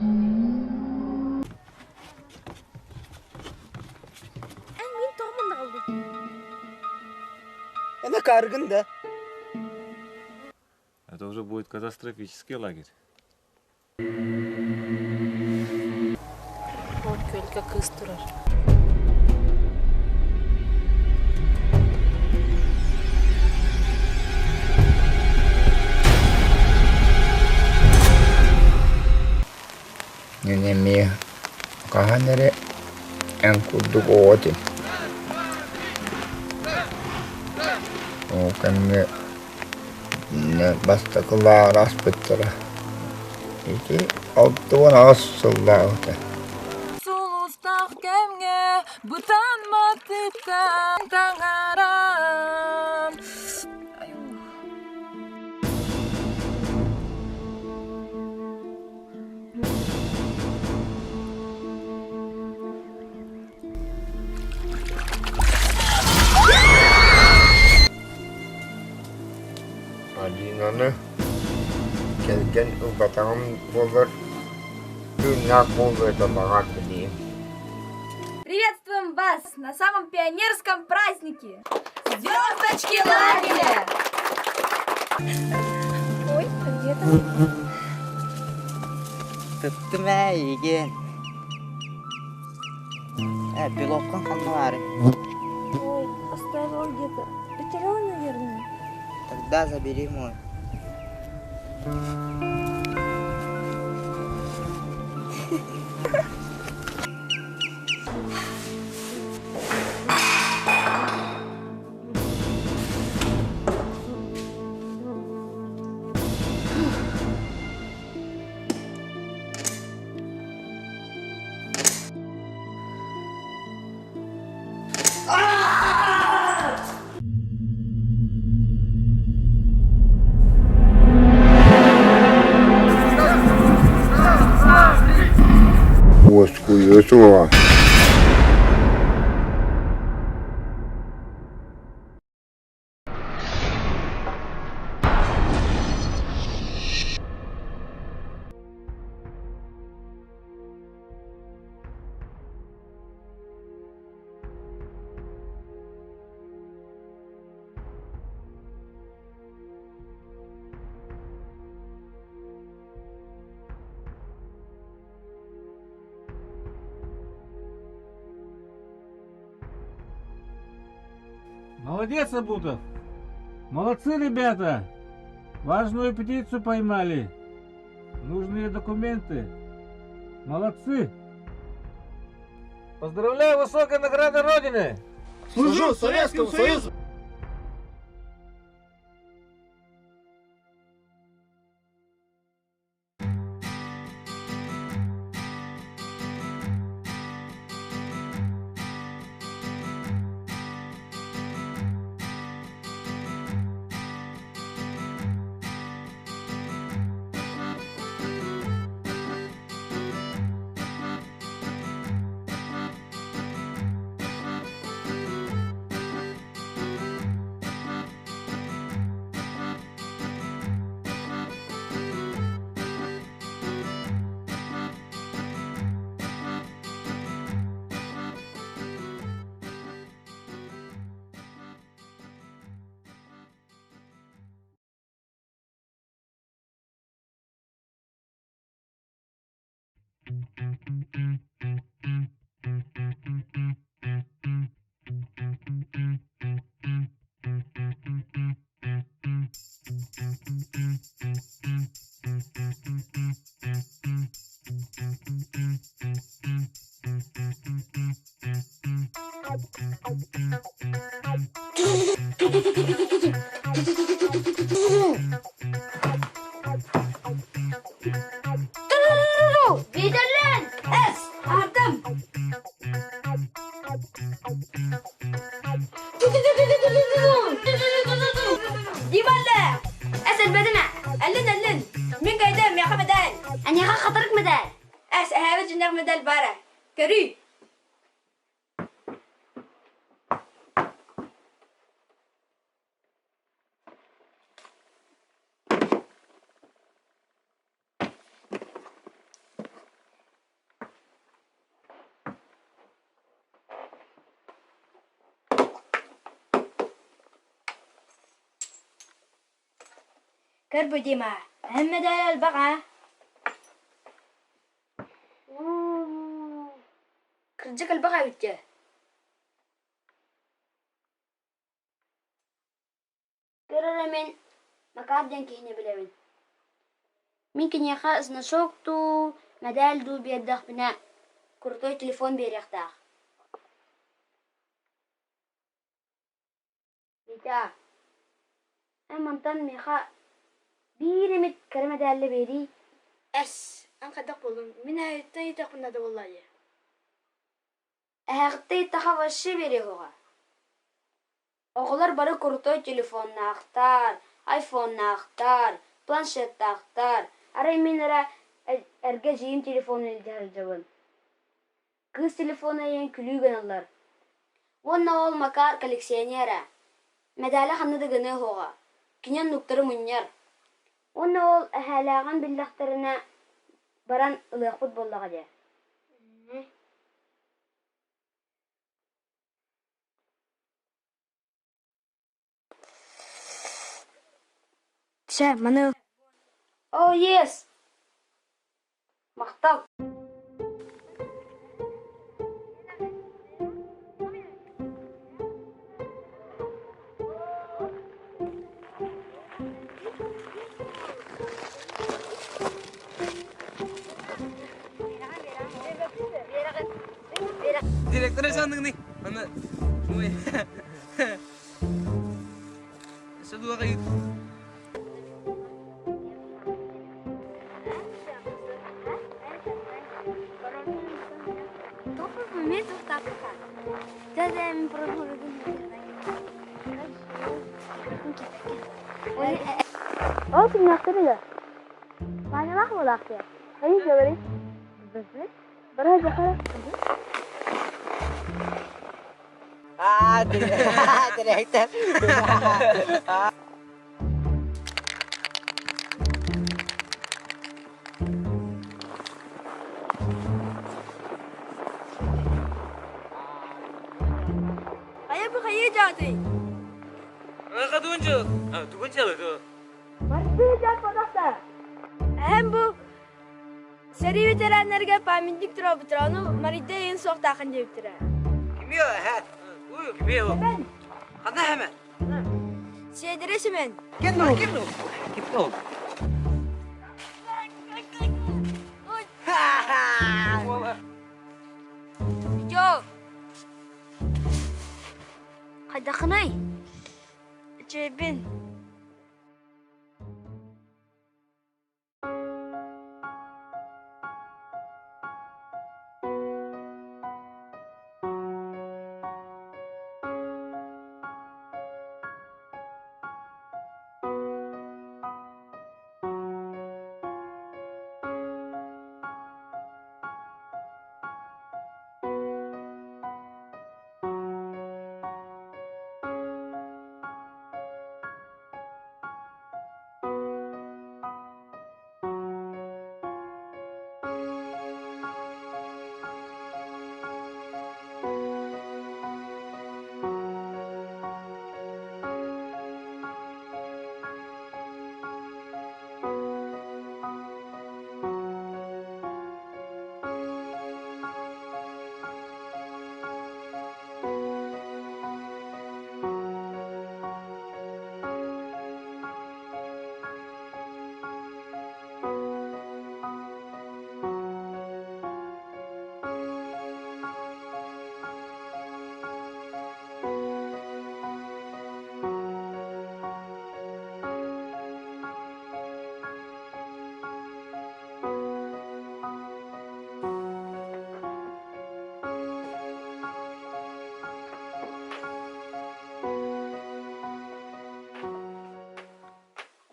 Эн мин тоҕо манна хааллыҥ? Эн акаарыгын да? Это уже будет катастрофический лагерь. Ол күөлгэ кыыс турар. Мин эмиэ хаһан эрэ эн курдук оҕо этим. Ол кэмҥэ бастакы лааҕыр аспыттара. Ити 68 сыллааҕыта. Сулустаах кэмҥэ бытамматыттан таҥарам. Алинаны кэргэн ылбатаҕым буоллар, тыыннаах буолуо этэ баҕар билиим. Приветствуем вас на самом пионерском празднике! Звездочки лагеря! Ой, а где там? Тыттым ээ эйигин. Э, пилоткун ханна баарый? Ой, оставила где-то. Потеряла, наверное. Тогда забери мой. Уоскуйуо суоҕа. Молодец, Абутов! Молодцы, ребята! Важную птицу поймали. Нужные документы. Молодцы! Поздравляю высокой наградой Родины! Служу Советскому Союзу! Виделен! Эс! Артым! Дималла! Эс элбэдим ээ! Эллин эллин! Мин кайдам, миэхэ мэдээл! Эйиэхэ хатырык мэдээл! Эс, эһээбит дьиннээх мэдээл баар ээ. Көрүүй! Көр бу Дима, эһэм мэдээлэ элбэх аа? Кырдьык элбэх эбит дии. Көр эрэ мин Макар диэн киһини билэбин. Мин киниэхэ значок дуу, мэдээл дуу биэрдэхпинэ, крутой телефон биэриэхтээх. Витя, эн мантан миэхэ биир эмит кэрэ мэдээллэ биэриий. Эс, эн хайдах буоллуҥ? Мин эһэттэн ыйытыахпын наада буолла дии. Эһэҕиттэн ыйыттахха вообще биэриэ суоҕа. Оҕолор бары крутой телефоннаахтар, айфоннаахтар, планшеттаахтар. Арай мин эрэ эргэ эдьиийим телефонун илдьэ сылдьабын. Кыыс телефона ийэн күлүү гыналлар. Уонна ол Макар коллекционер ээ. Мэдээлэ ханна да гыныа суоҕа. Кини оннуктары мунньар. Уонна ол эһээлээҕин биллэхтэринэ баран ылыахпыт буоллаҕа дии. Чэ, маны О, yes! Махтал! Директор санныгны. Аны ой. Садуга Ол кимнээхтэр да? Ванялаах буолаахтыа. Хайыы дьаларый? Бара бахара. Аа, директор. Хайа бу хайыы дьаатый? Тугунчу, тугунча Барсы дьаат бодохта. Эһэм бу сэрии ветераннарга памятник туруорбуттара, ону Марийда эйин суохтаахын диэбиттэрэ. Кимио, эһэ? Кимио? Ханна эһэме? Сиэдэрэ Семен. Ким Ким Ким Йо! Хайдаххыный? Үчүгэйбин.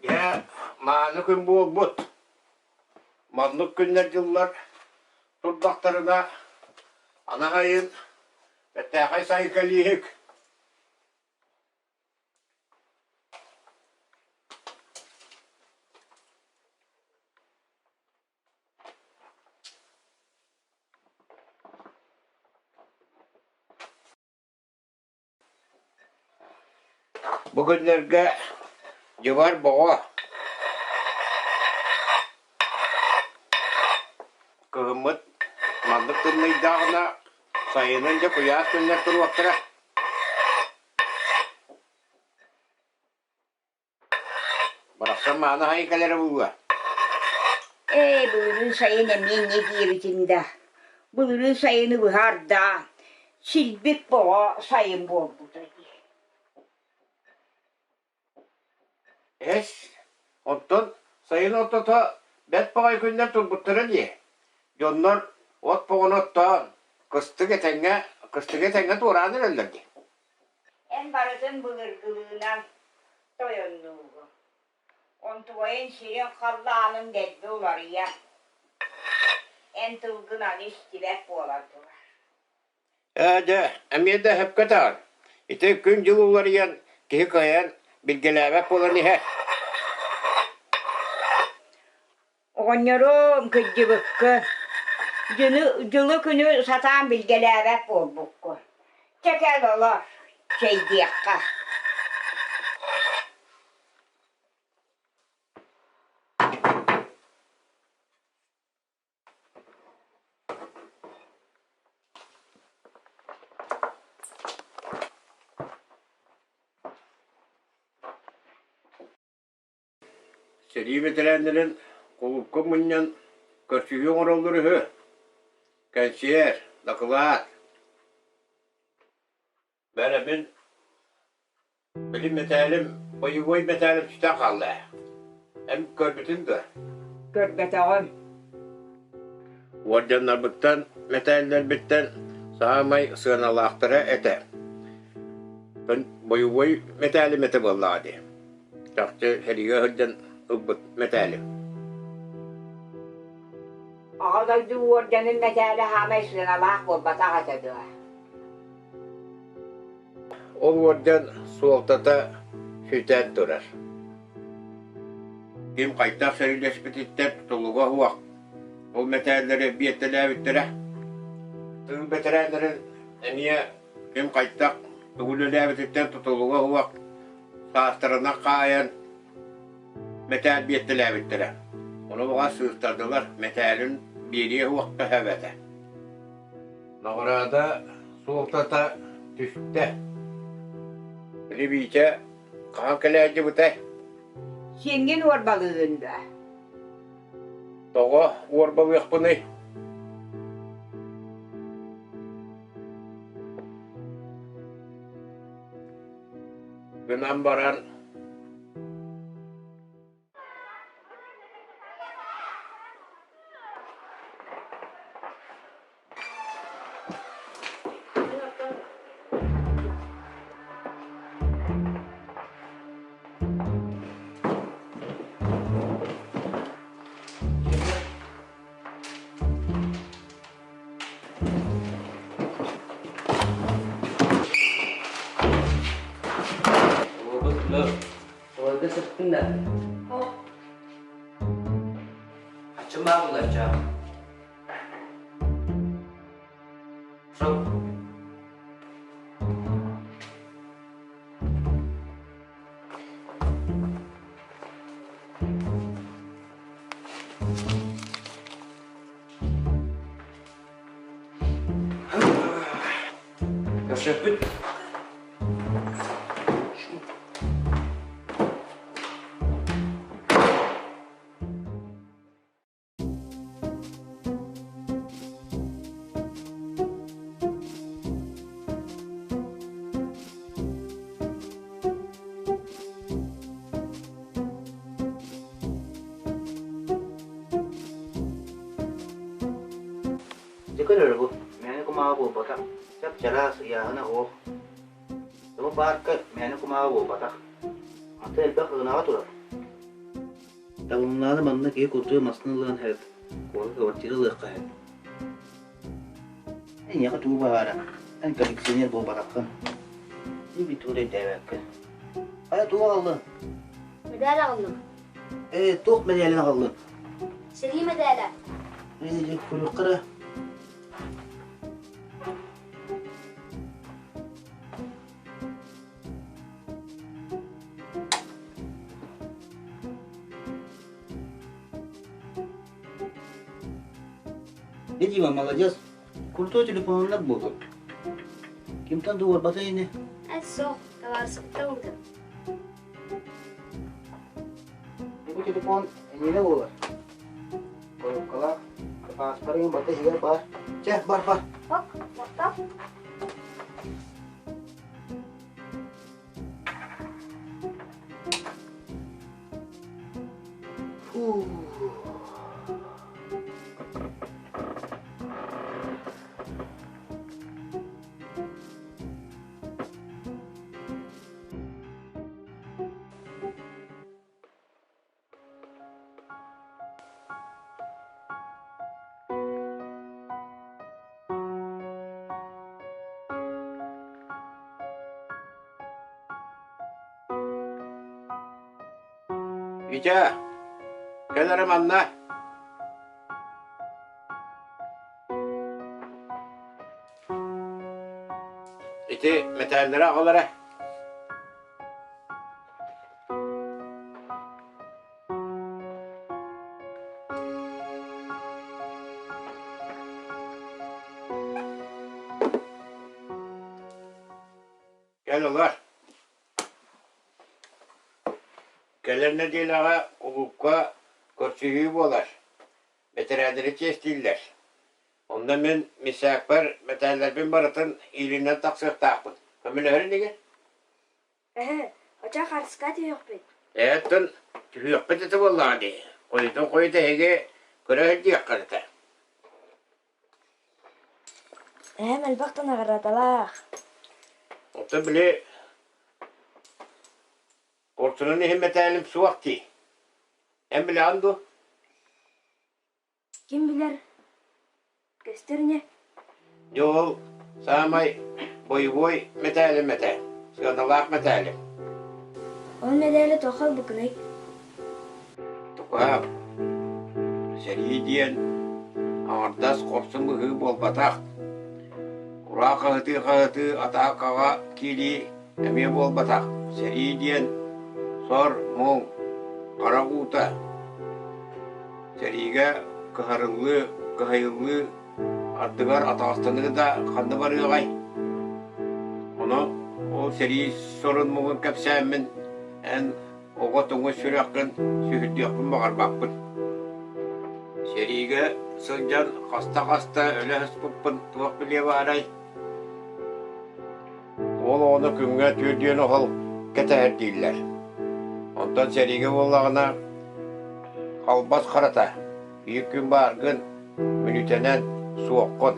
Дьэ, мааны күн буолбут. Маннык күннэр-дьыллар турдахтарына, анаһайын бэртээхэй сайын кэлииһик. Бу күннэргэ дьыбар боҕо. тымныйдаҕына, сайынын дьэ куйаас күннэр туруохтара. Барахсан мааны аһайын кэлэрэ буолуо. Ээ, былырыын сайын эмиэ инньэ диэбитиҥ да, былырыын сайыны быһаардаан, силбик боҕо сайын буолбута дии. Эс, оттон сайын ортото бэрт баҕайы күннэр турбуттара дии. Дьоннор от боҕону оттоон, кыстык этэҥҥэ, кыстыгы этэҥҥэ туораан эрэллэр дии. Эн барытын былыргылыынан тойоннуугун. Онтуойун сирин-халлаанын дэлби уларыйар. Эн тылгын аны истибэт буолан турар. Ээ, дьэ, эмиэ да сөпкө этэҕин. Ити күн-дьыл уларыйан, киһи кыайан билгэлээбэт буолан иһэр. Оҕонньорум кырдьыбыккын, дьылы, дьылы-күнү сатаан билгэлээбэт буолбуккун. Чэ кэл олор, чэйдиэххэ. Сэрии бэтэрээннэрин кулуупка мунньан көрсүһүү оҥороллор үһү. Кэнсиэр, дакылаат. Бэрэбин били мэтээлим, бойобуой мэтээлим сүтэн хаалла ээ. Эн көрбүтүҥ дуо? Көрбөтөҕүм. Уордьаннарбыттан, мэтээллэрбиттэн саамай сыаналаахтара этэ. Бойобуой мэтээлим этэ буоллаҕа дии. Чахчы сэриигэ сылдьан ылбыт мэтээлим. Аҕа дойду уордьанын мэтээлэ саамай сыаналаах буолбатах этэ дуо? Ол уордьан суолтата сүтэн турар. Ким хайдах сэриилэспититтэн тутулуга суох. Ол мэтээллэри биэртэлээбиттэрэ. Тыыл бэтэрээннэрин эмиэ ким хайдах тугу үлэлээбититтэн тутулуга суох саастарынан хаайан мэтээл биэртэлээбиттэрэ. Ону баҕас сыыстардылар, мэтээлин биэриэ суохха сөп этэ. Наҕараада суолтата түстэ. Били Биитэ хаһан кэлээдьибитэй? Сиэҥҥин уорбалыыгын дуо? Тоҕо уорбалыахпыный? Гынан баран Олорго сыттын да. Аччымаа булачаах. Шоу. Көрсөппүт. Дьэ көрөр бу, мээнэ кумааҕы буолбатах, чап-чараас, ыйааһына суох. Бу паарка мээнэ кумааҕы буолбатах. Аты элбэх ырынаҕа турар. Табылыннаҕына манна киһи курдук массыына ылыан сөп, куоракка квартира ылыахха сөп. Эйиэхэ тугу баҕара, эн коллекционер буолбатаххын. Мин бүтүөр өйдөөбөккүн. Хайа тугу аҕаллыҥ? Мэдээл аҕаллым. Ээ, туох мэдээлин аҕаллыҥ? Сэрии мэдээлэ. Ээ, көрүөххэ эрэ. Дима, молодец. Крутой телефоннар буолуо. Кимтэн да уорбата ини. Эт суох, табаарыспыттан ылбытым. Бу телефон эйиэнэ буолар. Коробкалаах, пааспарыҥ барыта иһигэр баар. Чэ, бар, бар. Ок, махтал. Фу. Витя, кэл эрэ манна. Ити мэтээллэри аҕал эрэ. Кэл ылар. Кэлэр нэдиэлэҕэ кулуупка көрсүһүү буолар. Бэтэрээннэри чиэстииллэр. Онно мин мисээкпэр мэтээллэрбин барытын иилинэн тахсыахтаахпын. Көмөлөһөр инигин? Эһэ, оччо харыска түһүөхпүт. Эһэттэн түһүөхпүт этэ буоллаҕа дии. Хойутун хойут эһиги көрө сылдьыаххыт этэ. Эһэм элбэх да наҕараадалаах. Оттон били куорсунун иһин мэтээлим суох дии. Эн билэҕин дуо? Ким билэр, көстөр ини. Дьэ ол саамай бойобуой мэтээлим этэ, сыаналаах мэтээлим. Ол мэдээлэ туохха ылбыккыный? Тукаам, сэрии диэн аҥардас хорсун быһыы буолбатах. Ураа хаһытыы-хаһытыы атаакаҕа киирии эмиэ буолбатах. Сэрии диэн сор-муҥ, харах уута. Сэриигэ кыһарыллыы, кыһайыллыы ардыгар атаҕастаныы да ханна барыаҕай? Ону ол сэрии сорун-муҥун кэпсээммин эн оҕо туҥус сүрэххин сүһүрдүөхпүн баҕарбаппын. Сэриигэ сылдьан хаста-хаста өлө сыспыппын туох билиэ баарай? Уол оҕону күҥҥэ түөрдүөн оһол кэтэһэр дииллэр. Онтон сэриигэ буоллаҕына халбас харата, биир күн бааргын, мүнүүтэнэн суоххун.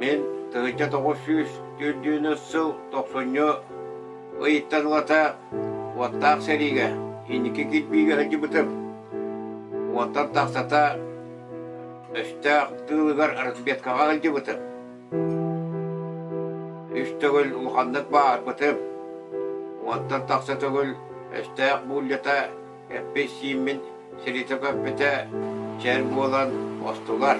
Мин 1904 сыл тохсунньу ыйыттан ылата уоттаах сэриигэ инники кирбиигэ сылдьыбытым. Уонтан тахсата өстөөх тыылыгар разведкаҕа сылдьыбытым. Үс төгүл улаханнык баҕарбытым, уонтан тахса төгүл өстөөх буулдьата эппит-сииммин сиритэ көппүтэ, чэр буолан остулар.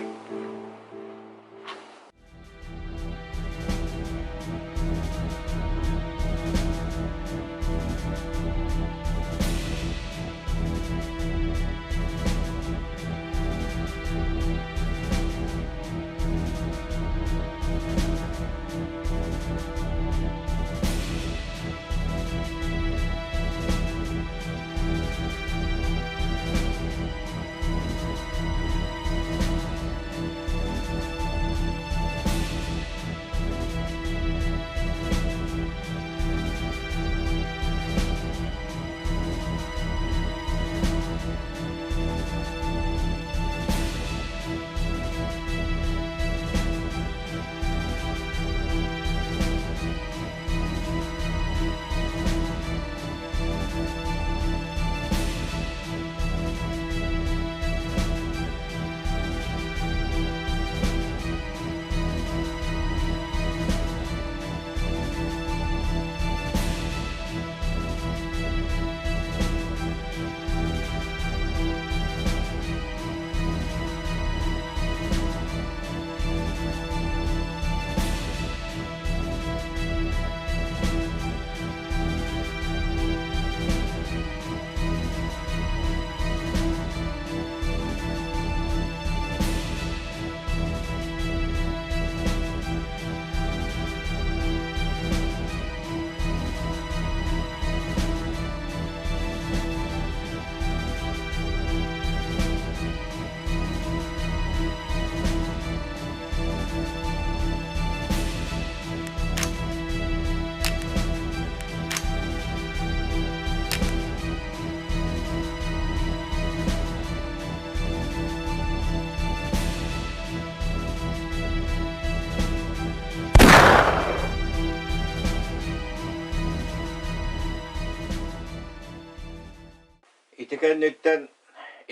Ити кэнниттэн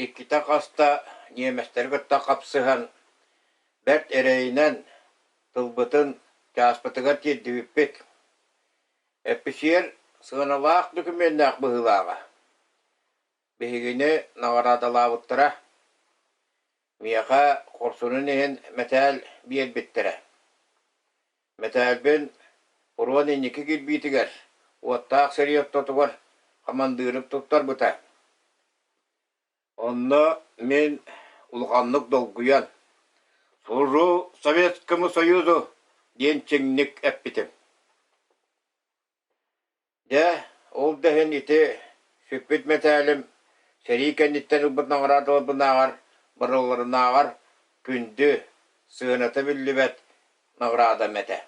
иккитэ-хаста ньиэмэстэри кытта хапсыһан, бэрт эрэйинэн тылбытын чааспытыгар тиэрдибиппит. Эписиэр сыаналаах докумуоннаах быһыылааҕа. Биһигини наҕараадалаабыттара. Миэхэ хорсунун иһин мэтээл биэрбиттэрэ. Мэтээлбин уруон инники кирбиитигэр, уоттаах сэрии ортотугар хамандыырым туттарбыта. Онно мин улаханнык долгуйан «Служу Советскому Союзу» диэн чиҥник эппитим. Дьэ, ол да иһин ити сүппүт мэтээлим сэрии кэнниттэн ылбыт наҕараадаларбынааҕар барыларынааҕар күндү, сыаната биллибэт наҕараадам этэ.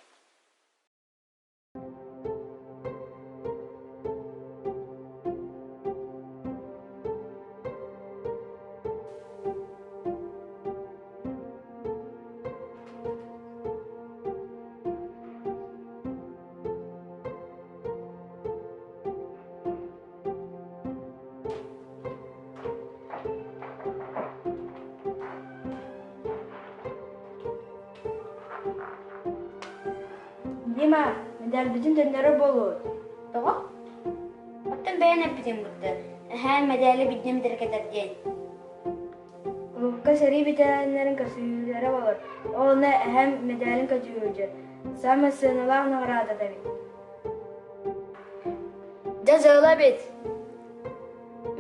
Дима, мэдээлбитин төннөрөр буолуо. Тоҕо? Оттон бэйэн эппитиҥ кытта, эһээн мэдээли биддим тиркэтэр диэн. Кулуупка сэрии бэтэрээннэрин көрсүһүүлэрэ буолар. Ол онно эһэм мэдээлин көтүрүлдьэр. Саамай сыаналаах наҕараадата эбит. Дьэ дьыала эбит.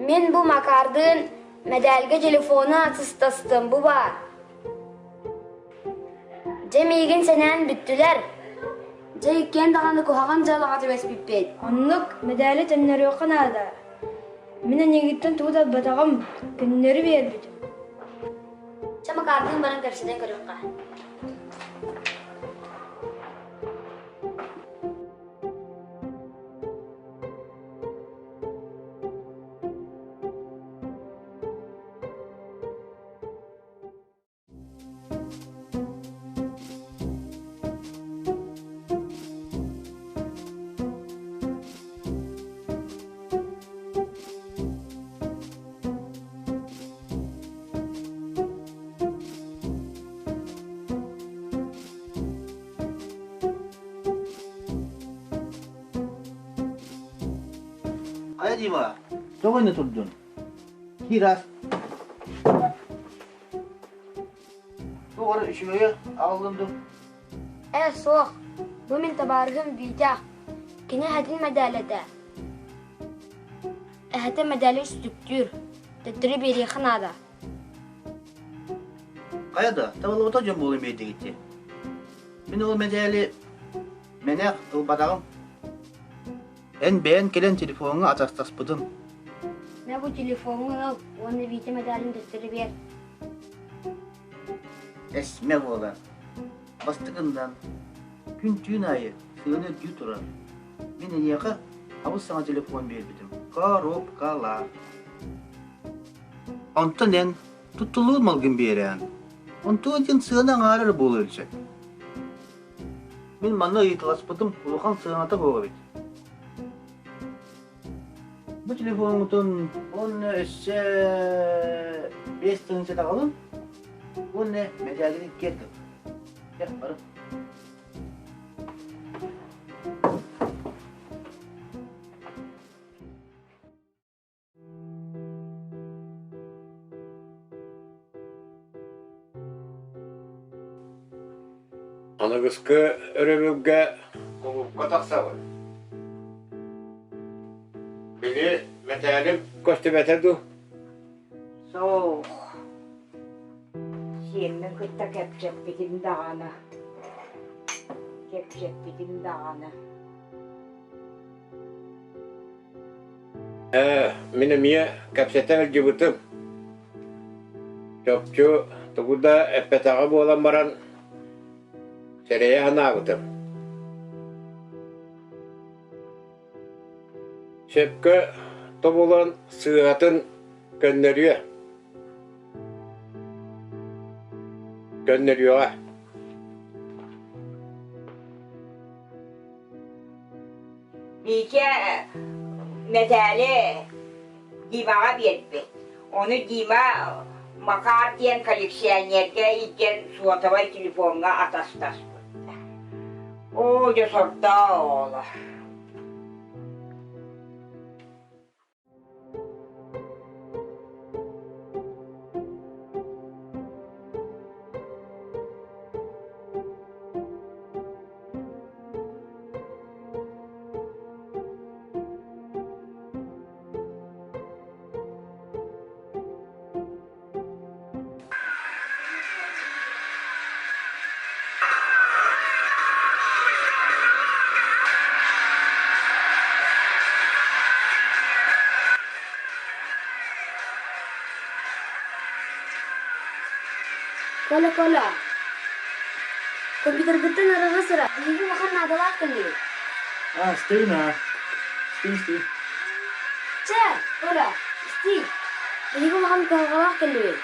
Мин бу Макаардыын мэдээлгэ телефону атыстастым бу баар. Дьэ миигин сэнээн бүттүлэр. Дьэ иккиэн даҕаны куһаҕан дьыалаҕа түбэспиппит. Оннук мэдээли төннөрүөххэ наада. Мин эйигиттэн тугу да ылбатаҕым, көннөрү биэрбитим. Чэ Макаардыын баран кэпсэтэн көрүөххэ. Хайа Дима, тоҕо иннэ турдун? Киир ас. Туох эрэ үчүгэйи аҕаллын дуу? Ээ, суох. Бу мин табаарыһым Витя. Кини эһэтин мэдээлэ этэ. Эһэтэ мэдээли үстүктүүр. Төттөрү биэриэххэ наада. Хайа да, табыллыбата дьон буолан биэрдигит дии. Мин ол мэдээли мэнэх ылбатаҕым. Эн бэйэн кэлэн телефоҥҥа атастаспытым. Мэ бу телефоҥҥун ыл уонна Витя мэдээлин төттөрү биэр. Эсмэ буолан, бастакыннан күн-түүн аайы сыана үрдүү турар. Мин эйиэхэ абыс саҥа телефон биэрбитим. Коробкалаах. Онтон эн туттуллубут малгын биэрээн, онтуон диэн сыана аҥаара эрэ буолуон сөп. Мин манна ыйыталаспытым улахан сыаната буолар эбит. Бу телефоҥҥутун уонна өссө 5000 аҕалын уонна мэдээлгин киэр гын. Кэл, бары. Аныгыскы өрөбүлгэ кулуупка тахсабын. Били мэтээлим көстүбэтэ дуу? Суох. Сиэммин кытта кэпсэппитим даҕаны. Кэпсэппитим даҕаны. Ээ, мин эмиэ кэпсэтэ сылдьыбытым. Чопчу тугу да эппэтэҕэ буолан баран, сэрэйэ санаабытым. Сөпкө тобулан сыыһатын көннөрүө. Көннөрүөҕэ. Витя мэтээли Димаҕа биэрбит. Ону Дима Макар диэн коллекционерга илдьэн суотабай телефоҥҥа атастаспыт. Оо, дьэ сордоо оҕолор. Коля-Коля, компьютербыттан арыгы сыра, биһиги улахан наадалаах кэллибит. А, стой на. Стой, стой. Чэ, Коля, истиий. Биһиги улахан кыһалҕалаах кэллибит.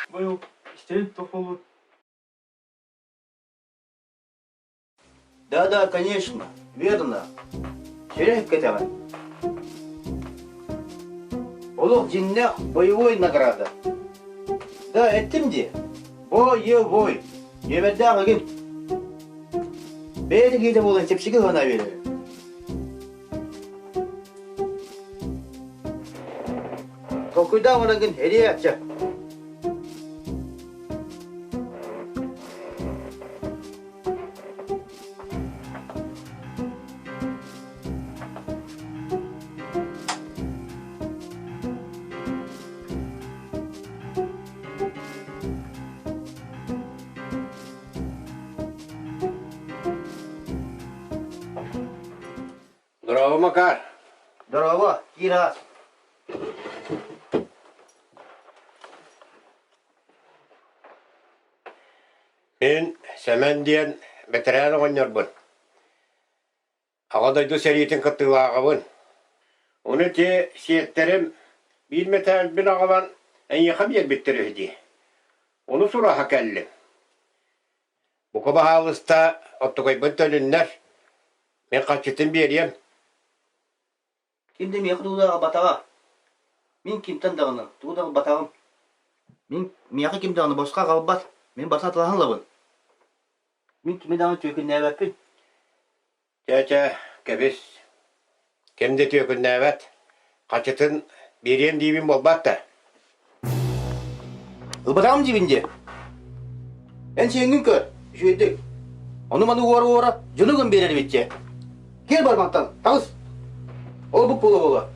Быйыл истэрин туох буолбут? Да-да, конечно, верно. Сүрэх кэтэҕин. Олох дьиҥнээх боевой награда. Да, эттим дии. Боевой. Нүөмэрдээх игин. Бэйэтэ киһитэ буолан чэпчэки ыһана биэрэр. Толкуйдаах бараҥҥын эрийээччи. Здорово, Макар. Здорово, Кира. Мин Сэмэн диэн бэтэрээн оҕонньорбун. Аҕа дойду сэриитин кыттыылааҕабын. Ону ити сиэттэрим биир мэтээлбин аҕалан эйиэхэ биэрбиттэр үһү дии. Ону сураһа кэллим. Бука баһаалыста оттугайбын төлүннэр, мин харчытын биэриэм. Ким да миэхэ тугу да аҕалбатаҕа. Мин кимтэн даҕаны тугу да ылбатаҕым. Мин миэхэ ким даҕаны босхо аҕалбат. Мин барыта атылаһан ылабын. Мин кими даҕаны түөкүннээбэппин. Чэ-чэ, кэбис. Ким да түөкүннээбэт. Харчытын биэриэм диибин буолбат да. Ылбатаҕым диибин дии. Эн сиэҥҥин көр, үчүгэйдик. Ону-маны уора-уора дьону гын биэрэр эбит дии. Киэр бар мантан, таҕыс. Ол бу буола-буола.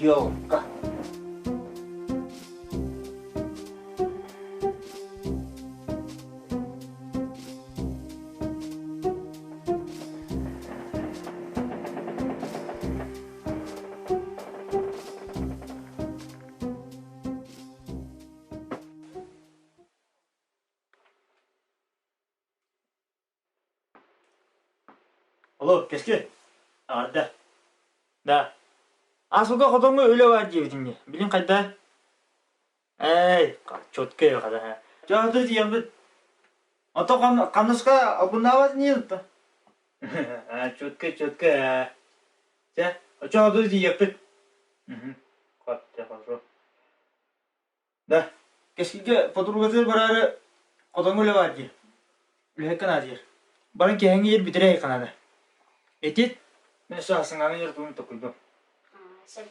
Елка. Алло, Кэскил, аҕарда. Да. Аасылга хотоҥҥо үлэ баар диэбитиҥ дии. Билин хайда? Эй, четко хада. Чаһыты тиийэммит. Ото хамнаска албыннаабат ини Четко, четко. Чэ, очоҕо тиийэппит. Хорошо. Да, кэскилгэ подругатыгар бараары хотоҥҥо үлэ баар диир. Үлэһиккэ наада диир. Баран киэһэҥҥи иһэр бүтэрэ иһиккэ наада. Этит, мин өссө саҥаны иһэр тугун токуйдум. Сөп.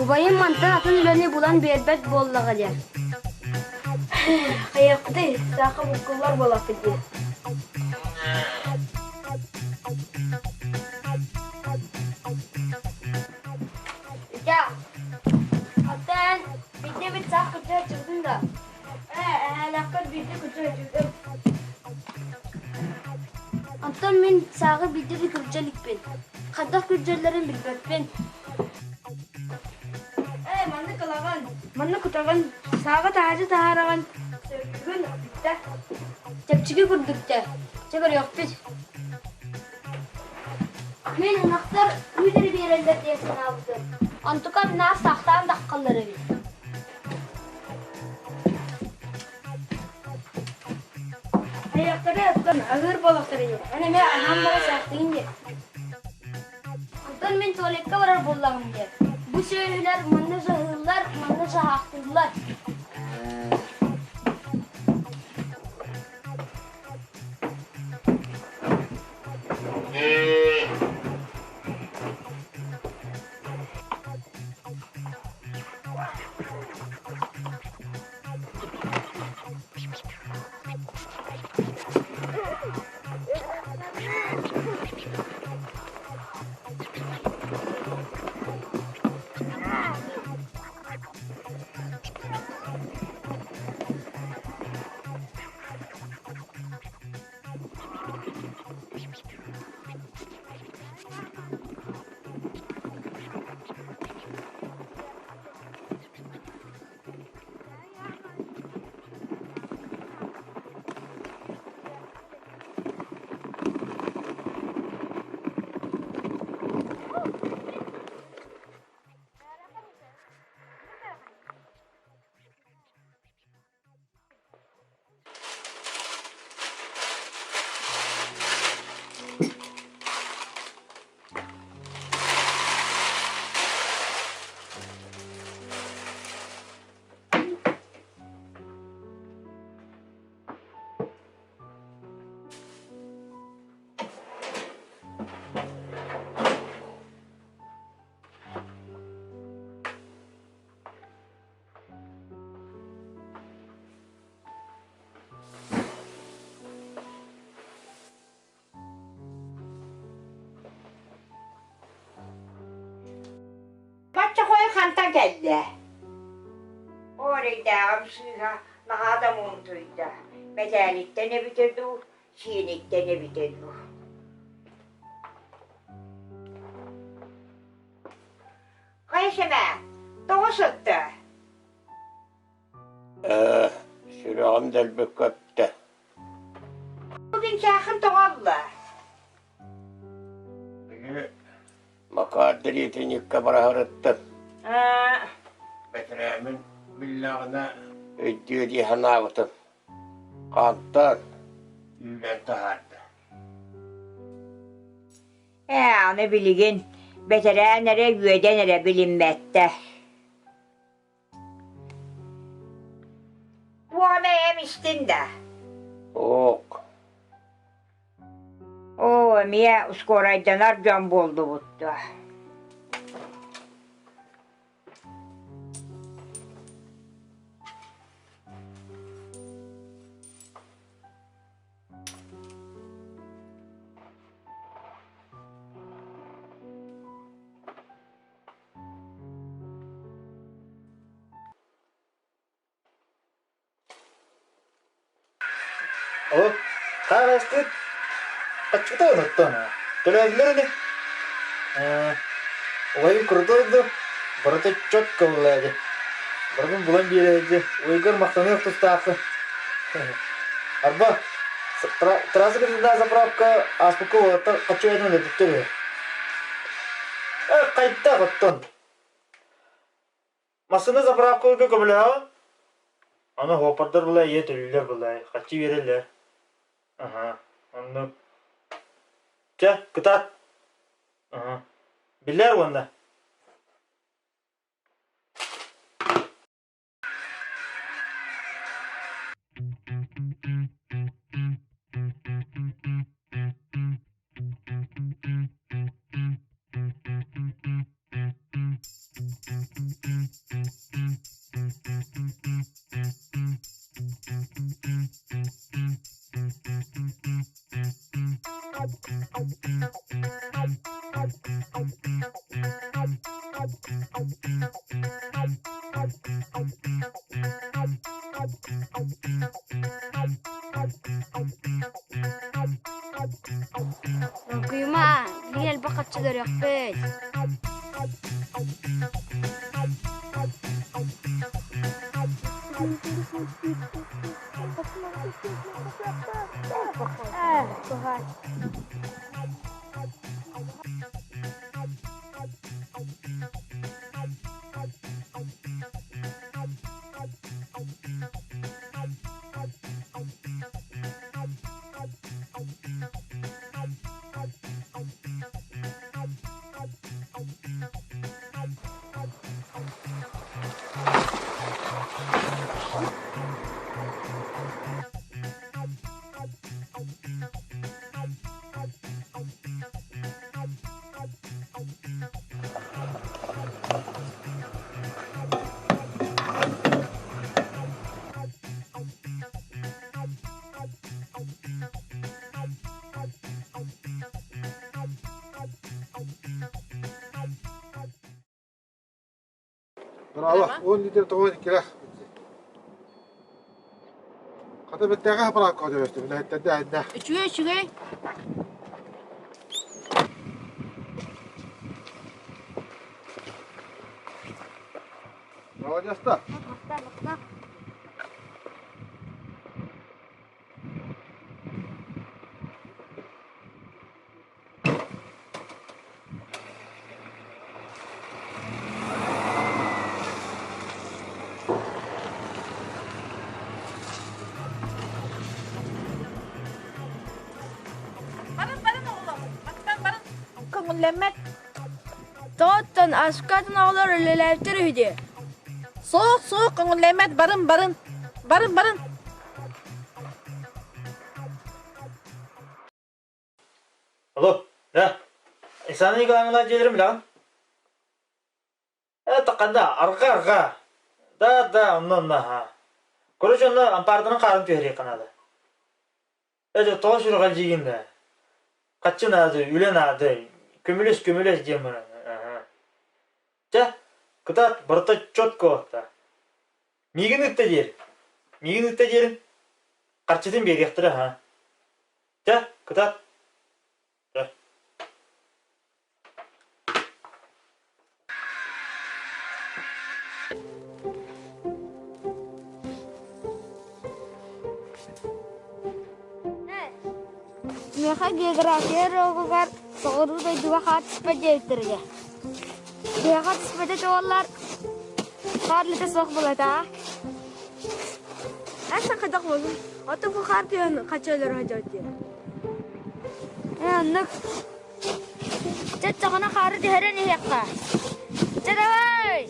Убайым мантан атын үлэни булан биэрбэт буоллаҕа дии. Хайыахпытый, саха буккуллар буолахпыт дии. Итя, оттон биирдэ эбит саах кырдьа сылдьыбытын да? Ээ, эһээлээххэр биирдэ кырдьа сылдьыбытым. Оттон мин сааҕы биирдэ да күрдьэ иликпин. Хайдах күрдьэллэрин билбэппин. Ээ, маннык ылаҕын, маннык кутаҕын, сааҕы таһааччы таһаараҕын, сөргүгүн бүттэ. Чэпчэки курдук дьэ, чэ көрүөхпүт. Мин ынахтар үүт эрэ биэрэллэр диэн санаабытым. Онтукам наар саахтаан таххаллар эбит. Айахтары оттон аһыыр буоллахтара дии. Эн эмиэ аһаан бара саахтыгын дии. Онтон мин туалекка барар буоллаҕым дии. Бу сүөһүлэр манна саһыыллар, манна саһаахтыыллар. Бачча хойу хантан кэллэ? Оо, эрэйдээҕим сыыһа наһаа да муунтуйда. Мэтээлиттэн эбитэ дуу, сиэниттэн эбитэ дуу. Хайа сэмээ, тоҕо сытта? Ээ, сүрэҕим дэлби көптө. Бүгүн чаахын тоҕо алла? Били Макар дэриэтиньиккэ бараһарыттан бэтэрээмин биллэҕинэ өйдүө дии санаабытым. Хантан үүрэн таһаарда. Ээ, аны билигин бэтэрээн эрэ үөдэн эрэ билиммэттэ. Туох эм истин да? Ок. Оо, эмиэ ускуорайданар дьон буоллубут дуо? Ол хаарастыт хаччыта оттон төлөөдүлэр ини. Убайым крутой да барыта четко ыллаады. Барытын булан биэрээди. Уйгар махтаныах тустааххын. Арба, трасса кытыытынан заправка ааспыкка уолаттар хаччы өтөн өлөрбүттэр үһү. Э, хайдах оттон? Массыына заправкаларга көмөлөһөҕүн? Аны суоппардар былай ийэ төлүүллэр былай, хаччы биэрэллэр. Аһа, оннук. Чэ, кытаат. Аһа. Биллээр уонна. Кыйма, билигин элбэх харчы көрүөхпүт. Ээ, куһаҕан. Браво, 10 литр тоҕо килэх. Хата бэттээҕэ хапараакка көтөрөстүм, үлэһиттэрдэ айда. Үчүгэй, үчүгэй. Молодец-то. Барın барın oğlum. Bak barın. Көҥүллэммэт. Тоҕоттон аскатын оҕолор үлэлээбиттэр үһү дии. Суох, суох, көҥүллэммэт. Барын, барын. Барын, барын. Алло, да. Александр Николаевна дьиэлэрин билэҕин? Это ханна? Арҕаа, арҕаа. Да, да, онно, онно, аһаа. Короче, онно ампаарданан хаарын түһэриэххэ наада. Ээ, тоҕо сүрэҕэлдьиигин да? Хаччы наада, үлэ наада, көмүлэс, көмүлэс диэн баран. Аһаа. Чэ, кытаат, барыта четко да. Миигин ытта диэр. Миигин ытта диэрин харчытын биэриэхтэрэ, аһаа. Чэ, кытаат. Чэ. Миэхэ география уруогугар соҕуруу дойдуга хаартыспа диэбиттэргэ. Миэхэ түспэтэ чуоллар хаар үлэтэ суох буолата. Эн хайдах буоллуҥ? Оттон бу хаар түһэн хачча өлөрө сылдьабыт дии. Ээ, оннук. Чэ, оччоҕуна хаары түһэрэн иһиэххэ. Чэ, давай!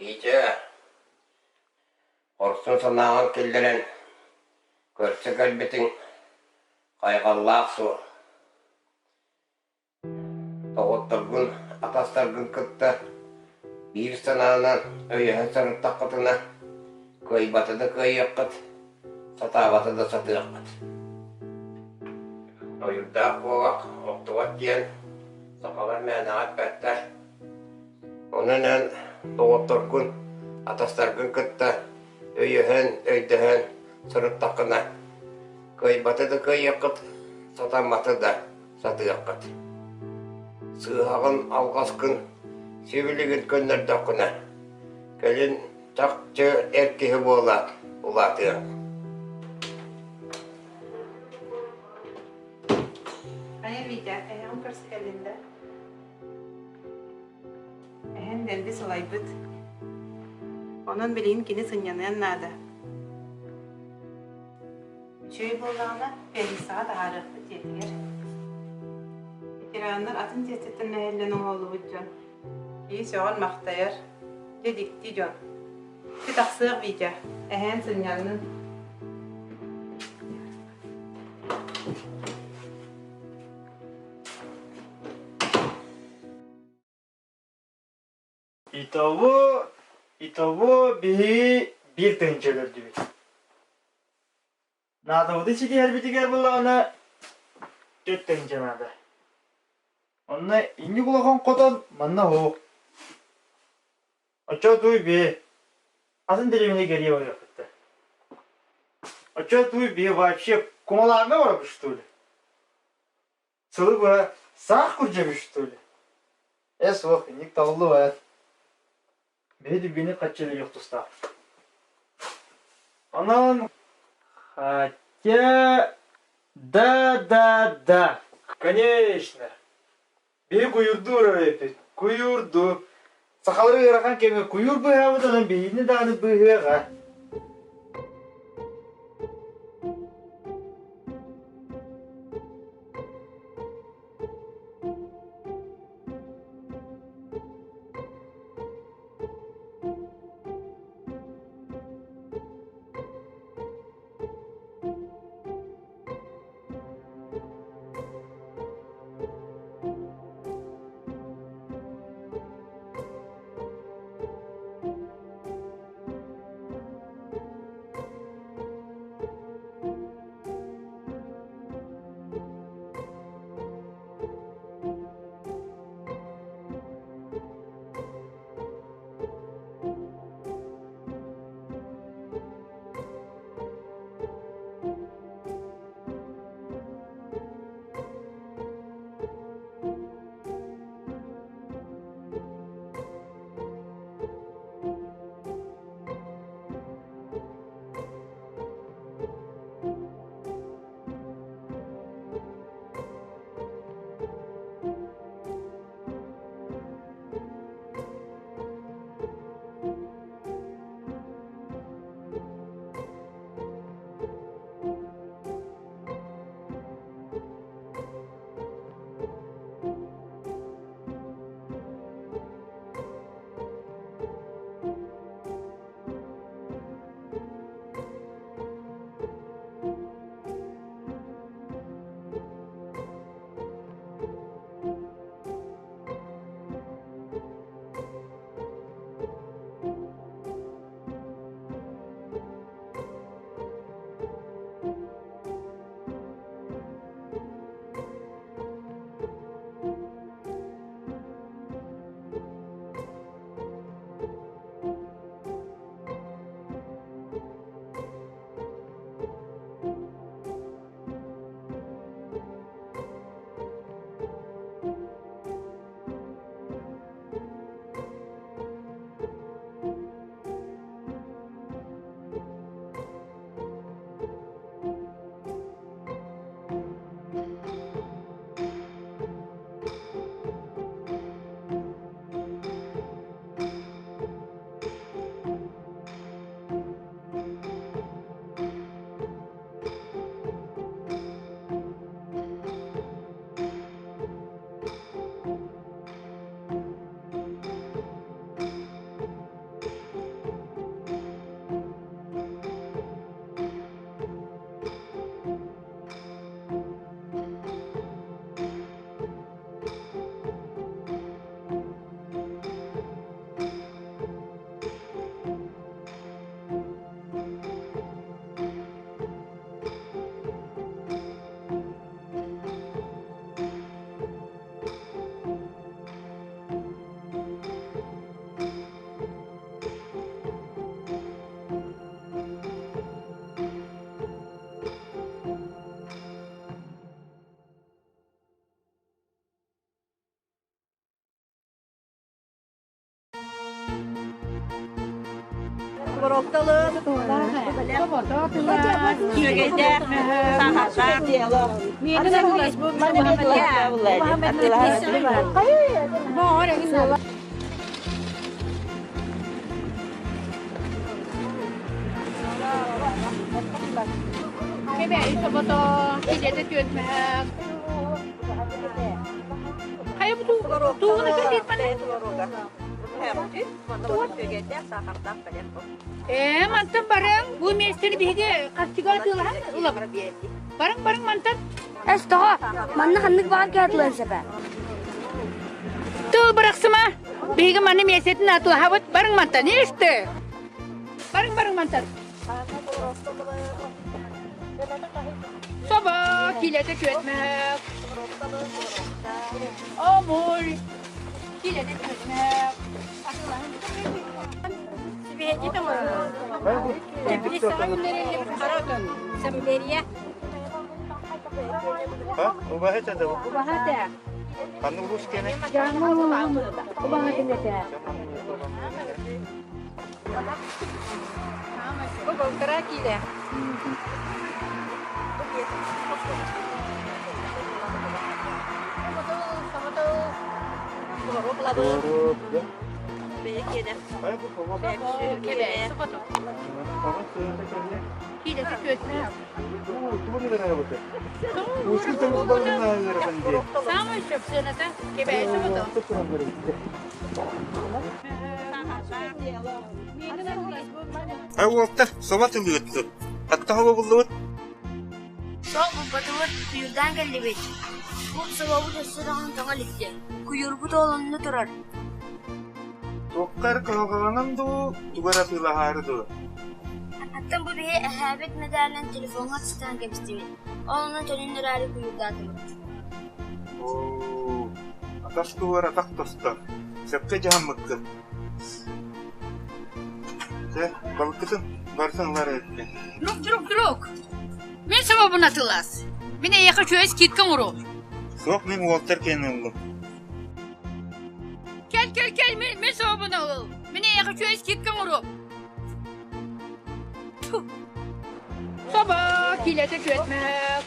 Итэ хорсун санааҕын киллэрэн көрсө кэлбитиҥ хайҕаллаах суол. Доҕотторгун, атастаргын кытта биир санаанан өйөһөн сырыттаххытына, кыайбаты да кыайыаххыт, сатаабаты да сатыаххыт. Ойуурдаах куобах охтубат диэн сахалар мээнэҕэ эппэттэр. Онон эн доҕотторгун, атастаргын кытта өйөһөн, өйдөһөн сырыттаххына, кыайбаты да кыайыаххыт, сатамматы да сатыаххыт. Сыыһаҕын, алҕаскын сибилигин көннөрдөххүнэ, кэлин чахчы эр киһи буола улаатыаҥ. Хайа Витя, эһэҕин көрсө кэллин да? Эһэм дэлби сылайбыт. Онон билигин кини сынньаныан наада. Үчүгэй буоллаҕына, пианистоҕа таһаарыахпыт дьиэтигэр. Ветераннар атын тиэстэттэн мэһэллэн оҥоһуллубут дьон. Киһи сөҕөр-махтайар. Дьэ дьикти дьон. Ити тахсыах Витя, эһээн сынньаннын. Итого, итого биһиги биир тыһыынча өлөрдүбүт. Наадабыты ситиһэрбитигэр буоллаҕына 4 тыһыынча наада. Онно инник улахан хотон манна оһох. Оччо туй бии. Атын дэриэбинэ кэрийэ барыахпыт Оччо туй бии вообще кумалааҥҥа барабыт что ли? Сылы быһа саах курдьэбит что ли? Ээ суох, инник табыллыбат. Биһи дүргүнү хаччы өлөрүөх тустаахпыт. Онон хотя да да да конечно биһи куйуурдуу эбиппит куйуурдуу сахалары ыарахан кэмҥэ куйуур быыһаабыт онон биһигини даҕаны быыһыаҕа. Кэбээйи собото, килиэтэ түөрмэһэх. Хайа бу туугуна кэлиэт Ээ, мантан барыҥ, бу миэстэни биһиги харчыга атыылаһан ылабыт. Барыҥ, барыҥ мантан. Эс тоҕо? Манна ханнык баҕар кэһэтилэн сөп ээ. Тыл бырахсыма. Биһиги манна миэстэтин атыылаһабыт. Барыҥ мантан, исти. Барыҥ, барыҥ мантан. Собо, килэтэ күөтмэк. Омур, килэтэ күөтмэк. Бу полтора киилэ. Самый сөпсөната кэбээси бото. Ай уолтар, соба тылыыттыр. Хатта хоба буллубут? Сол булбатыбыт, куйуурдаан кэллибит. Бу собобут өссө даҕаны тоҥо иликтэ. Куйуурбут ол онно турар. Туохха эрэ кыһалҕаланан дуу, тугу эрэ атыылаһаары дуу? Оттон бу биһи эһээбит мэдээлин телефоҥҥа сытан кэбистибит. Ол онно төнүннэрээри куйуурдаатыбыт. Оо, атас туһугар атах тостор. Сөпкө дьаһаммыккын. Чэ, балыккытын барытын ылар эбиппин. Друг, друг, друг! Мин собобун атылас. Мин эйиэхэ үчүгэй скидка оҥоруом. Суох, мин уолтар киэнин ыллым. Кэл, кэл, кэл, мин, мин собобун ыл. Мин эйиэхэ үчүгэй скидка оҥоруом. Собо, килэтэ күөтмэк.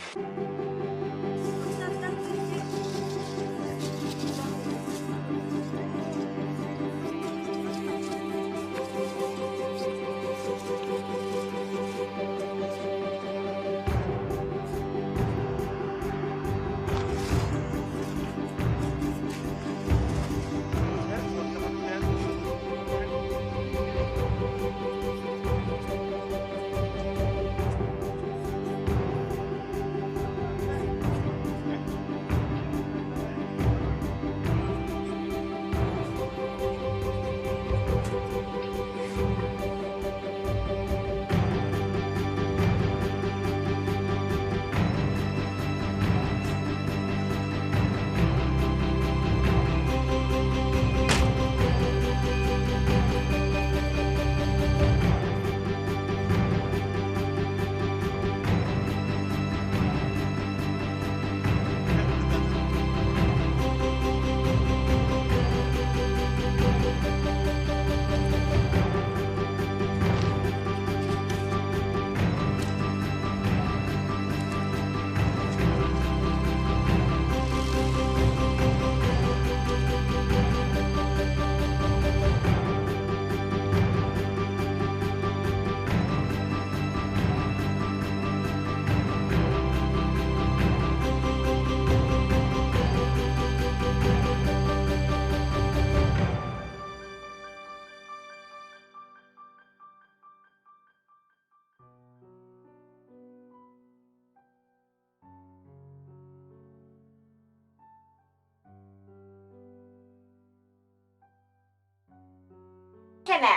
Кэмэ,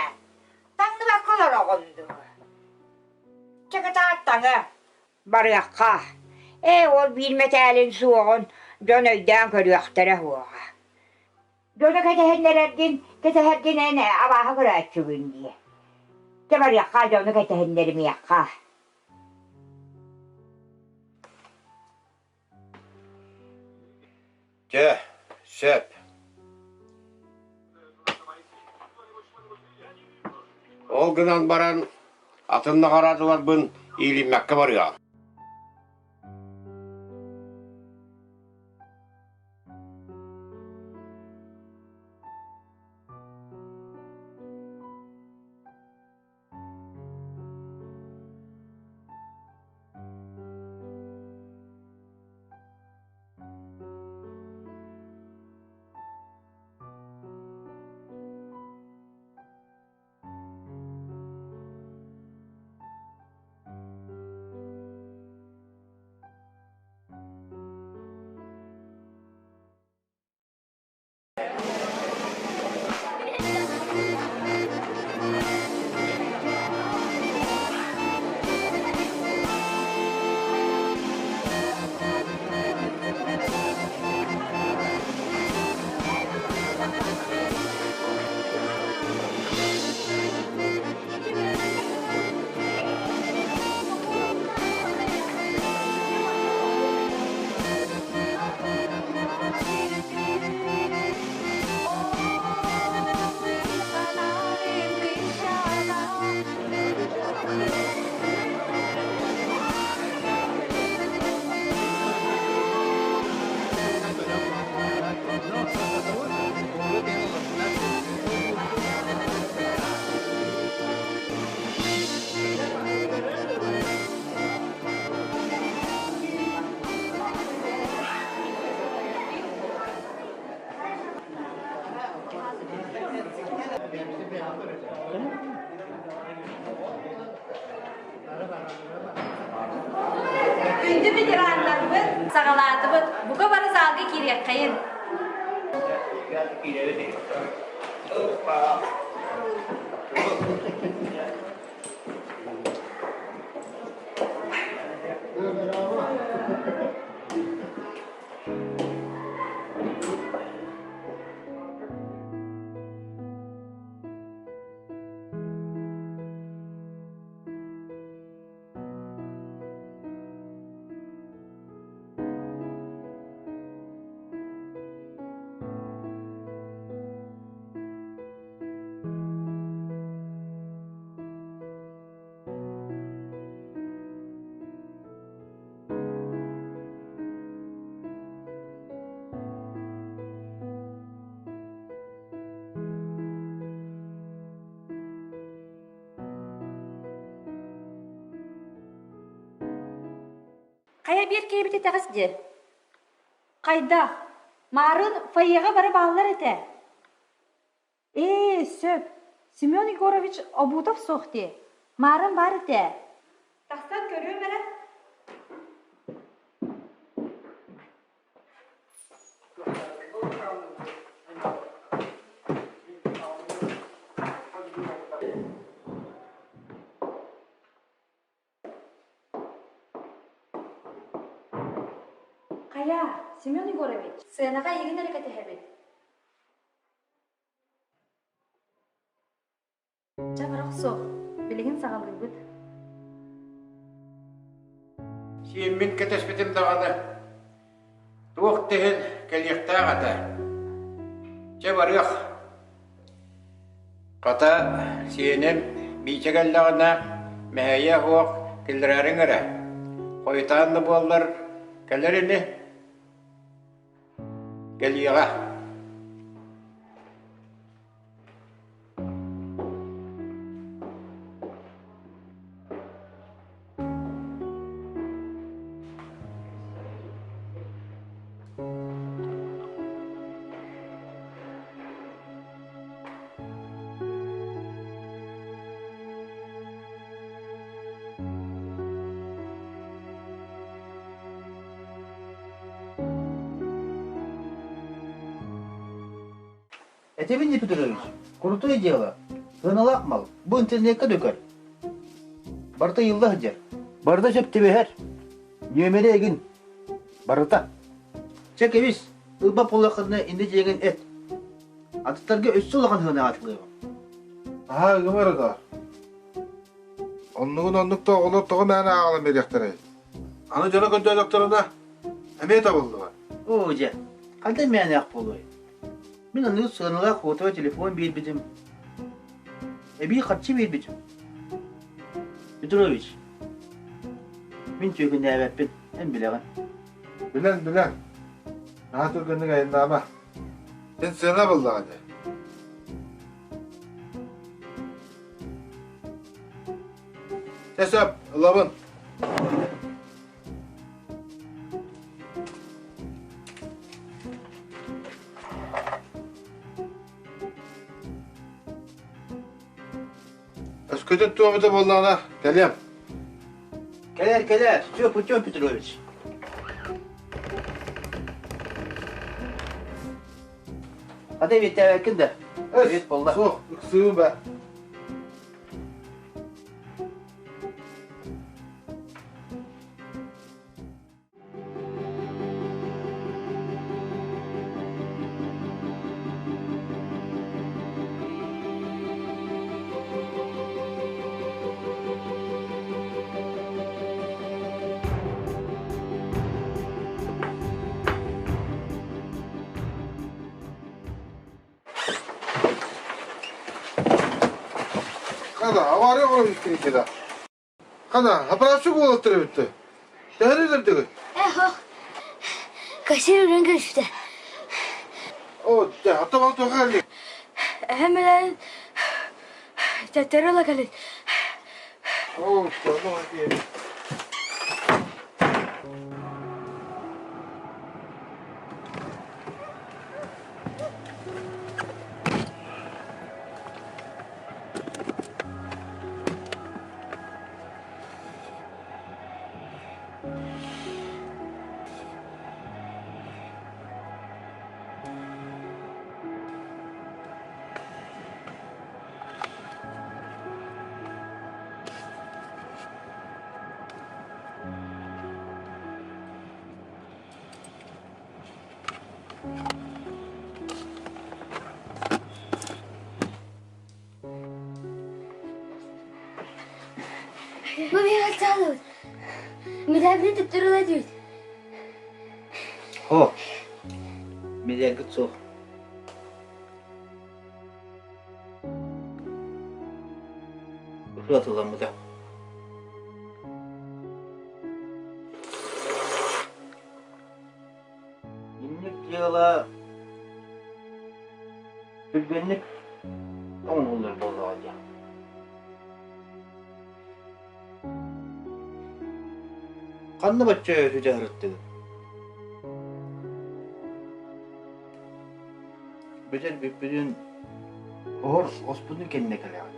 таҥныбакка олороҕун дуо? Чэ кытааттаҥа, барыахха. Ээ, ол биир мэтээлин суоҕун дьон өйдөөн көрүөхтэрэ суоҕа. Дьону кэтэһиннэрэргин, кэтэһэргин эн абааһы көрөөччүгүн дии. Чэ барыахха, дьону кэтэһиннэримиэххэ. Чэ, сөп. Ол гынан баран атын наҕараадаларбын иилиммэккэ барыаҕым. Күндү ветераннарбыт, саҕалаатыбыт. Бука бары залга киириэххэйин. Хайа биир киһибит итэҕэс дии. Хайдах? Маарын фойеҕа бары бааллар этэ. Ээ, сөп. Семен Егорович Обутов суох дии. Маарын баар этэ. Тахсан көрүөм эрэ. Хайа, Семен Егорович, сыанаҕа эйигин эрэ кэтэһэбит. Чэ, барах суох. Билигин саҕалыыбыт. Сиэммин кэтэспитим даҕаны, туох да иһин кэлиэхтээх этэ. Чэ, барыах. Хата, сиэним Миичэ кэллэҕинэ, мэһэйэ суох киллэрэриҥ эрэ. Хойутаан да буоллар, кэлэр ини. Кэлиэҕэ. Этибин не Петрович, крутое дело. Сыаналаах мал. Бу интернекка да көр. Барыта ыйылла сылдьар. Барыта сөп түбэһэр. Нүөмэрэ эгин. Барыта. Чэ кэбис, ылбап буоллаххына инде дьиэҥин эт. Атыттарга өссө улахан сыанаҕа атылыаҕым. Наһаа ыгым эрэ да. Оннугун оннук да оҕолор тоҕо мээнэ ааҕалан биэриэхтэрэй? Аны дьоно көрдөөтөхтөрүнэ эмиэ табыллыбат. Оо дьэ, хантан мээнээх буолуой? Мин аныгы сыаналаах уотуга телефон биэрбитим. Эбии харчы биэрбитим. Петрович, мин түөкүннээбэппин, эн билэҕин. Билэн, билэн. Наһаа түргэнник айаннаама. Син сыана буллаҕа дии. Чэ сөп, ылабын. Өскөтүн туомута буоллаҕына, кэлиэм. Кэлээр, кэлээр, все путем, Петрович. Хата эбиэттээбэккин да? Эбиэт буолла. Суох, ыксыыбын ба. Хана, авария оҥорон истиҥ да. Хана, аппарааччы буолаттар эбит Төһөнү өлөрдүгүт? Эх, кассир үрэн көрүстэ. О, дьэ, аттабал туохха кэллиҥ? Эһэм элэн төттөрү ыла кэлин. О, тоно диэбит. Бу биһиги чаалыбыт. Милээбини төттөрү ыла диэбит. Хо, милээргит суох. Ытыламмыта. Инник дьыала түргэнник оҥоһуллар буоллаҕа дии. Ханна бачча сүтэ сырыттыгыт? Бүтэр бүппүтүн оһор оспутун кэннэ кэлэҕит.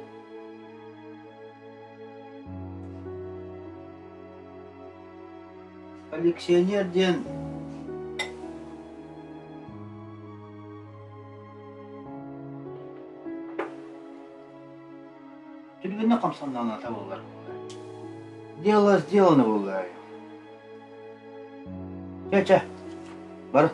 Коллекционер диэн түргэнник хамсаннаҕына табыллар буолар. Дело сделано буоллар. Чэ, чэ, бар.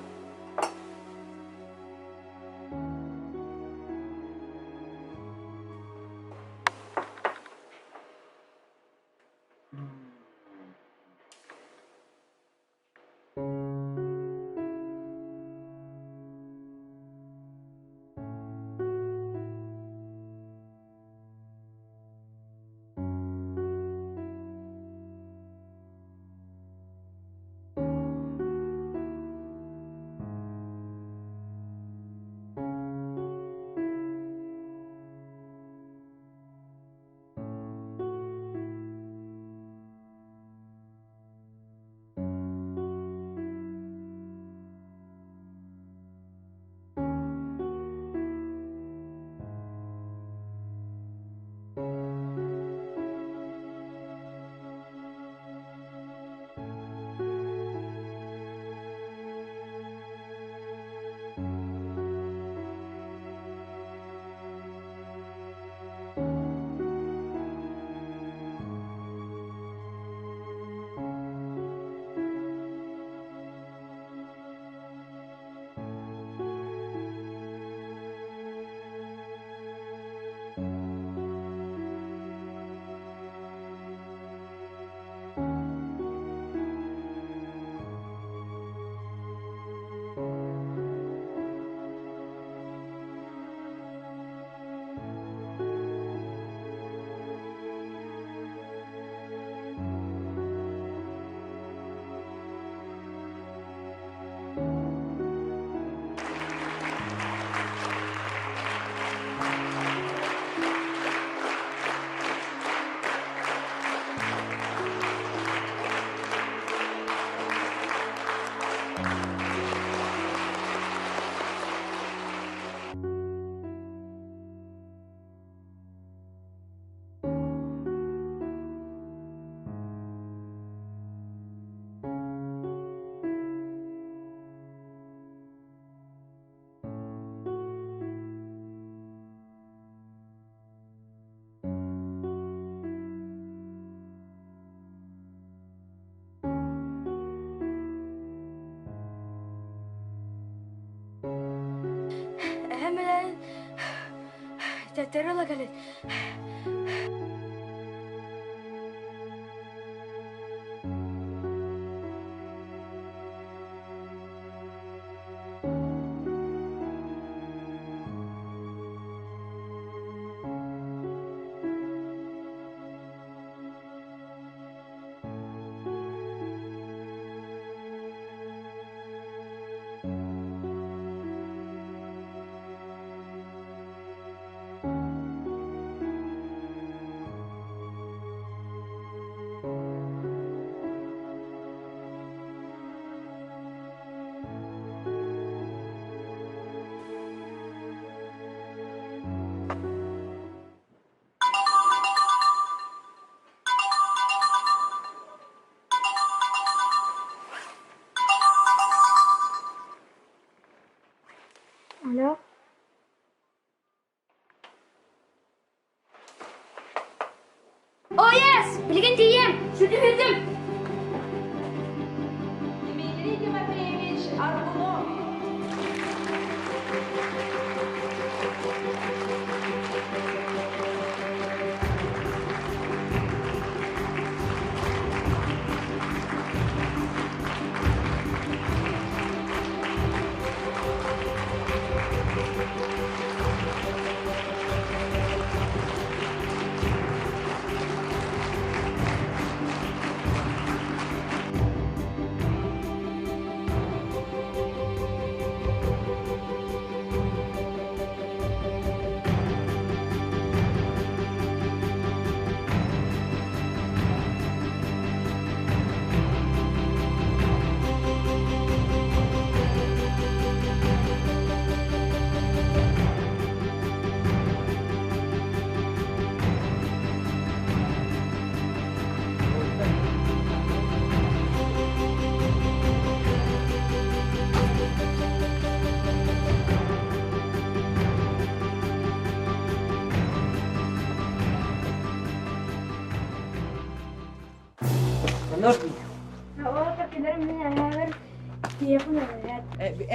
Төттөрү ыла кэлин. Алло. О, yes! Билигин тиийиэм! Сүтүһүрдүм! Дмитрий Тимофеевич Аргунов.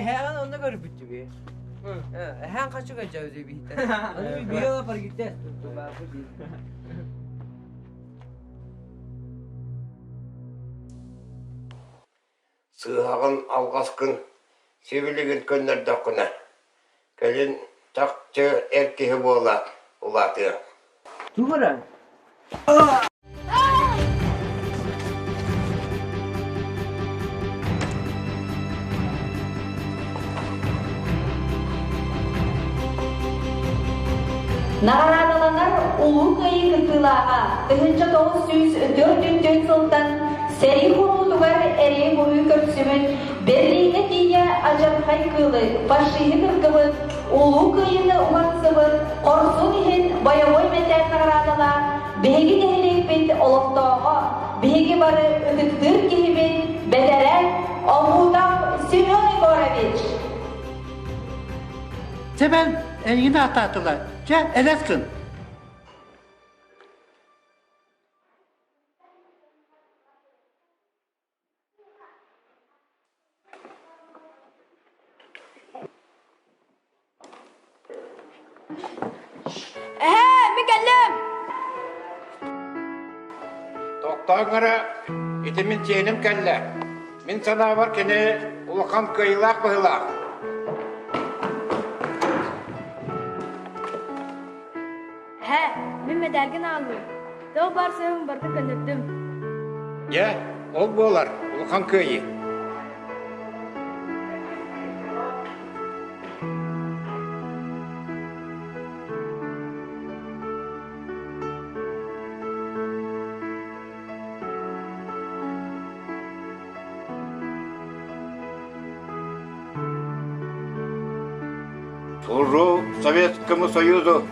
Эһэҕин онно көрбүттүбү. Эһээн хачы кача биһиттэ. Аны биела паргитте. Сыыһаҕын алҕаскын сибилигин көннөрдөххүнэ, кэлин чахчы эр киһи буола улаатыаҥ. Тугура? Наҕараадаланар Улуу Кыайыы кыттыылааҕа 1944 сылтан сэрии хонуутугар эрэй-буруйу көрсүбүт Берлиҥҥэ тиийэ адьархай кыылы, фашиһы кыргыбыт, Улуу Кыайыыны уһансыбыт хорсун иһин бойобуой мэтээл наҕараадалаах биһиги нэһилиэкпит олохтооҕо, биһиги бары ытыктыыр киһибит, бэтэрээн Омутов Семен Егорович. Сэмэн, эйигин ааттаатылар. Чэ, элэс гын. Эһээ, мин кэллим! Тохтооҥ эрэ, ити мин сиэним кэллэ. Мин санаабар кини улахан кыайыылаах быһыылаах. Эһээ, мин мэдээлгин аҕаллым. Тоҕо баар сыһын барытын көннөрдүм. Дьэ, ол буолар улахан кыайыы. Служу Советскому Союзу!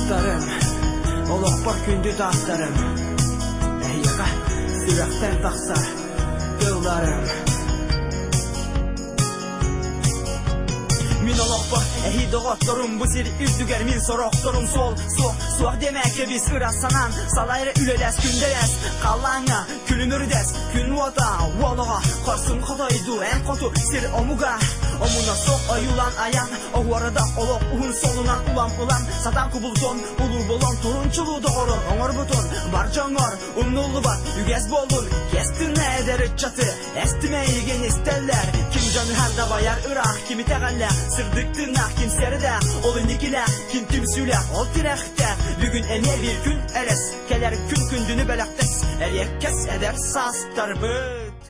Доҕотторум, олохпор күндү таастарым, эһиэхэ сүрэхтэн тахсар тылларым. Мин олохпор эһи доҕотторум бу сир үрдүгэр мин сорохторум суол суох суох диэмэккэ бис ыра санаан салайра үлэлэс күндэлэс халлааҥҥа күлүм үрдэс күн уота уолоҕо хорсун хотойдуу эн хоту сир омуга омуна суох ойуулаан айан оһуорада олох уһун суолунан улам улам сатаан кубулутун улуу болон турун чулуу доҕорун оҥорбутун бар дьоҥҥор умнуллубат үгэс буоллун кэс тыына эдэр ыччаты Эстимэ эйигин истэллэр Ким дьаныһар дабайар ыраах Ким итэҕэллээх сырдык тыыннаах Ким сэрдээх ол инникилээх Ким түмсүүлээх ол тирэхтээх Бүгүн эмиэ биир күн эрэс Кэлэр күн күндүнү бэлэхтэс Эриэккэс эдэр саастарбыт.